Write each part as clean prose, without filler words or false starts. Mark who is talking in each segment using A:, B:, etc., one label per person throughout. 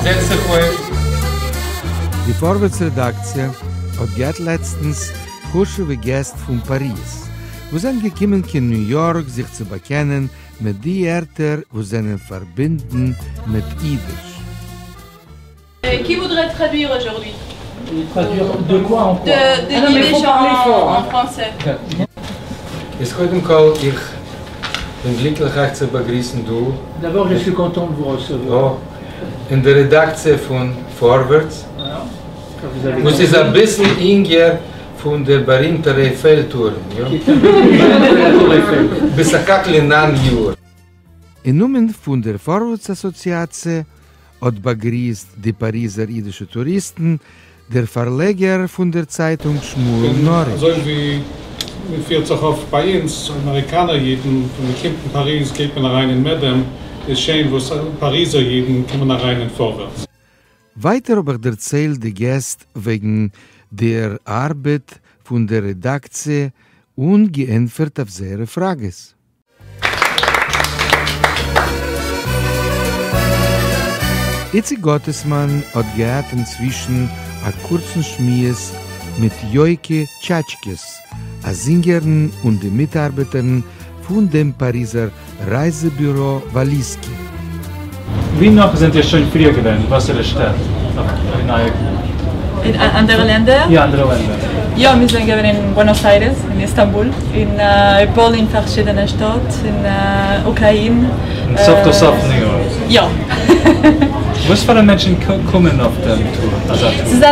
A: זעץ זיך אויף.
B: די פארווערטס רעדאקציע האט געהאט לעצטנס חשוב'ע געסט פון פאריז וואס זענען געקומען קיין ניו יארק זיך צו באקענען מיט די ערטער וואס זענען פארבינדן מיט אידיש.
C: Qui voudrait traduire aujourd'hui?
D: Traduire de quoi en quoi?
C: De, de
D: Ah non, mais
C: Yiddish
D: faut parler
C: en,
D: fort,
C: en
D: hein.
C: français.
A: איז קודם כל איך בין גליקליך אייך צו באגריסן דא.
D: D'abord, je suis content de vous recevoir.
A: אין דער רעדאקציע פון פארווערטס,
D: Voilà. Comme vous avez
A: וואס איז
D: compris.
A: א ביסל אינגער פון דער בארימטער אייפעל טורעם, יא?
D: Qui est un peu plus jeune que la Tour Eiffel.
A: בסך הכל נײַן יאר.
B: אין נאמען פון דער פארווערטס אסאציאציע האט באגריסט די פאריזער אידישע טוריסטן דער פארלעגער פון דער צייטונג שמואל נאריק.
E: אזוי ווי מען פירט זיך אויף ביי אונז אמעריקאנער אידן, ווען מען קומט אין פאריז גייט מען אריין אין מעדעם, איז שיין וואס פאריזער אידן קומען אריין אין פארווערטס.
B: ווייטער האב איך דערציילט די געסט וועגן דער ארבעט פון דער רעדאקציע און געענטפערט אויף זייערע פראגעס. איציק גאטעסמאן האט געהאט אינצווישן א קורצן שמועס מיט יויקע טשאטשקעס, א זינגערין און די מיטארבעטערין פון דעם פאריזער רייזע-ביורא וואליסקי.
F: ווי נאך זענט איר שוין פריער געווען? וואסערע שטעט אין אייער.
C: אין אנדערע לענדער?
F: יא, אנדערע לענדער.
C: יא, מיר זענען געווען אין בוענאס איירעס, אין איסטאנבול, אין פולין פארשידענע שטאט, אין אוקראין.
F: און סוף כל סוף ניו יארק.
C: יא.
F: וואס פאר א מענטשן קומען אויף דעם טור, אזא טור?
C: ס'איז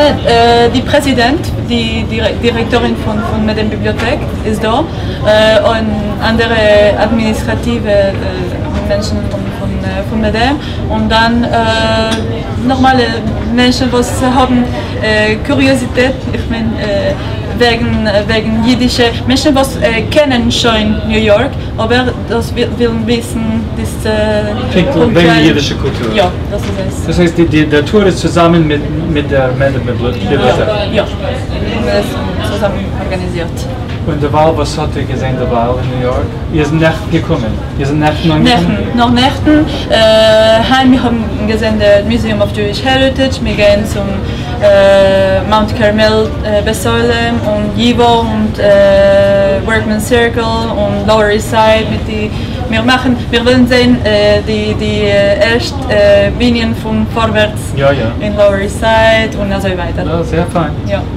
C: די פרעזידענט, די דירעקטארין פון מעדעם ביבליאטעק איז דא, און אנדערע אדמיניסטראטיווע מענטשן פון מעדעם, און דאן נארמאלע מענטשן וואס האבן קוריאזיטעט, איך מיין וועגן וועגן אידישע מענטשן וואס קענען שוין ניו יארק, אבער דאס ווילן וויסן דיס
F: פונקטליך וועגן די אידישע קולטור.
C: יא, דאס איז עס.
F: דאס הייסט די דער טור איז צוזאמען מיט מיט דער מעדעם ביבליאטעק?
C: יא, מיר האבן עס צוזאמען ארגאניזירט.
F: און דערווייל וואס האט איר געזען דערווייל אין ניו יארק? איר זענט נעכטן געקומען? איר זענט נעכטן אנגעקומען?
C: נעכטן, נאר נעכטן. היינט מיר האבן געזען די Museum of Jewish Heritage, מיר גייען צום Mount Carmel בית עולם און ייווא און Workmen's Circle און Lower East Side מיט די, מיר מאכן, מיר ווילן זען די די ערשט בנין פון פארווערטס אין Lower East Side און אזוי ווייטער.
F: יא, זייער פיין.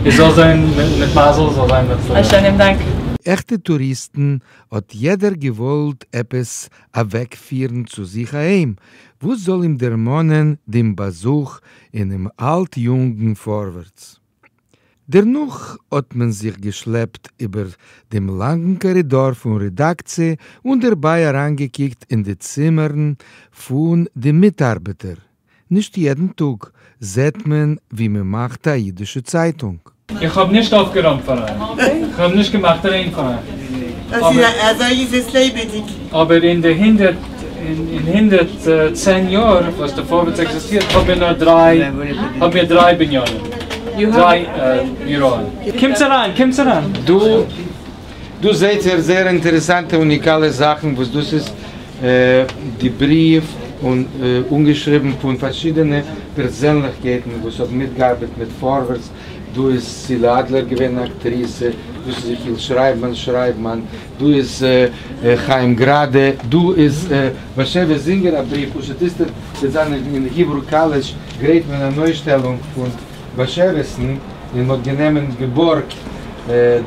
F: עס זאל זיין מיט מזל, זאל זיין מיט
C: א שענעם דאנק.
B: עכטע טוריסטן האט יעדער געוואלט עפעס אוועקפירן צו זיך אהיים, וואס זאל אים דערמאנען דעם באזוך אינעם אלט-יונגן פארווערטס. דערנאך האט מען זיך געשלעפט איבער דעם לאנגן קארידאר פון רעדאקציע און דערביי אריינגעקוקט אין די צימערן פון די מיטארבעטער. נישט יעדן טאג זעט מען ווי מען מאכט א אידישע צייטונג.
F: איך האב נישט אויפגערוימט פאר אייך, איך האב נישט געמאכט ריין פאר אייך.
G: אזוי איז עס לעבעדיג.
F: אבער אין די הונדערט אין 110 יאר וואס די פארווערטס עקזיסטירט האבן מיר נאר דריי האבן מיר דריי בנינים, דריי ביוראען. קומטס אריין, קומטס אריין.
A: דא דא זעהט איר זייער אינטערעסאנטע אוניקאלע זאכן וואס דאס איז די בריוו און אנגעשריבן פון פארשידענע פערזענליכקייטן וואס האבן מיטגעארבעט מיט פארווערטס, דא איז צילה אדלער געווען א אקטריסע, דאס איז יחיאל שרייבמאן שרייבמאן, דא איז חיים גראדע, דא איז באשעוויס זינגער א בריוו, פשוט איצטערט וועט זיין אין Hebrew College גרייט מען אן אויסשטעלונג פון באשעוויסן און מ'האט גענומען געבארגט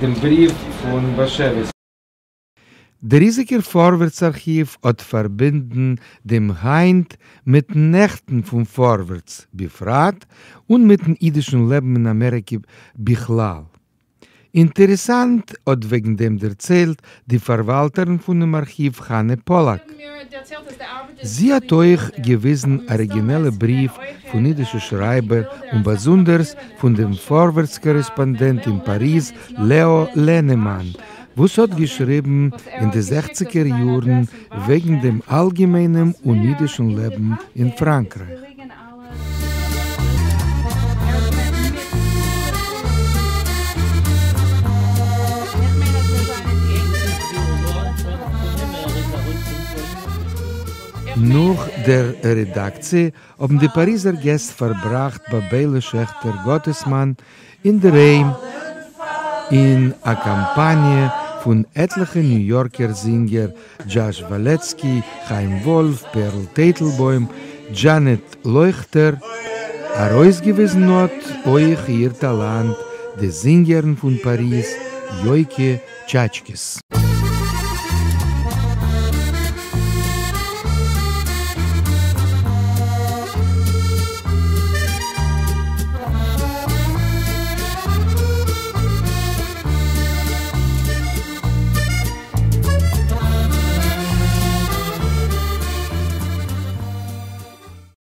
A: דעם בריוו פון באשעוויס.
B: דער ריזיגער פארווערטס ארכיוו האט פארבינדן דעם היינט מיטן נעכטן פון פארווערטס בפרט און מיטן אידישן לעבן אין אמעריקע בכלל. אינטערעסאנט האט וועגן דעם דערציילט די פארוואלטערין פונעם ארכיוו חנה פאלאק. זי האט אויך געוויזן אריגינעלע בריוו פון אידישע שרייבער און באזונדערס פון דעם פארווערטס קארעספאנדענט אין פאריז לעא לענעמאן וואס האט געשריבן אין די זעכציגער יארן וועגן דעם אלגעמיינעם און אידישן לעבן אין פראנקרייך. נאך דער רעדאקציע האבן די פאריזער געסט פארבראכט ביי ביילע שעכטער גאטעסמאן אינדערהיים אין א קאמפאניע פון עטליכע ניו יארקער זינגער דזשאש וואלעצקי, חיים וואלף, פערל טייטלבוים, דזשאנעט לויכטער. ארויסגעוויזן האט אויך איר טאלאנט די זינגערין פון פאריז יויקע טשאטשקעס.